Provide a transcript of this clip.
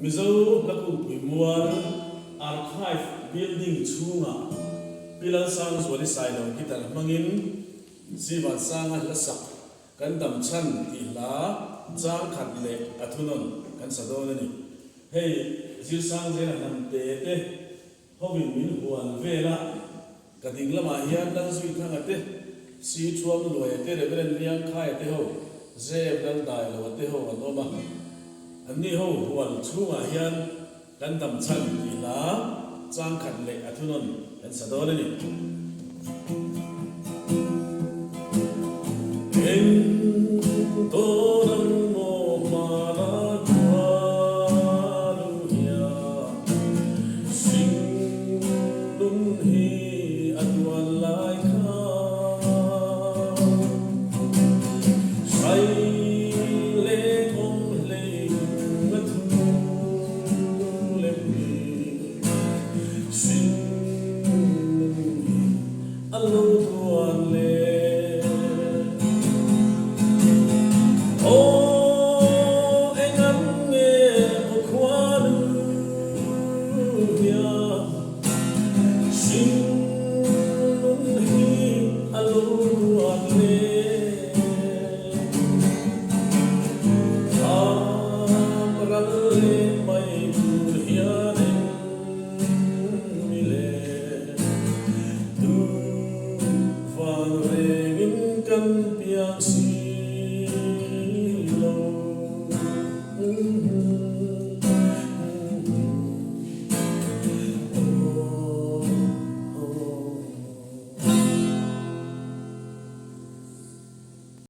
Mizo Hlakungpui Mual Archive Building chhungah Pi Lalsangzuali Sailo guitar hmangin Sivansanga hla sak Kan Dam Chhan tih hla chang khat leh a thunawn kan sa dawn a ni. Hei Zirsangzela hnamte te Hovin min hual vel a, ka ding lamah hian Lalzuithanga te, Si Thuamluaia te, Reverend Liangkhaia te ho, Zev Laldailoa te ho an awm a. Anni ho hual chhungah hian kan dam chhan tih hla chang khat leh a thunawn kan sa dawn a ni. Eng dawn ang maw hmana khuanu hian Hring nun hi a tuan lai kha Hrai leh awm hlei a thu lem hi Hring nun hi a lo tuan le. Aw eng an nge maw khuanu hian hring nun hi a lo tuan le. Thlam ral leh mai tur hian eng mi le. Tu vang rengin kan piang si lo.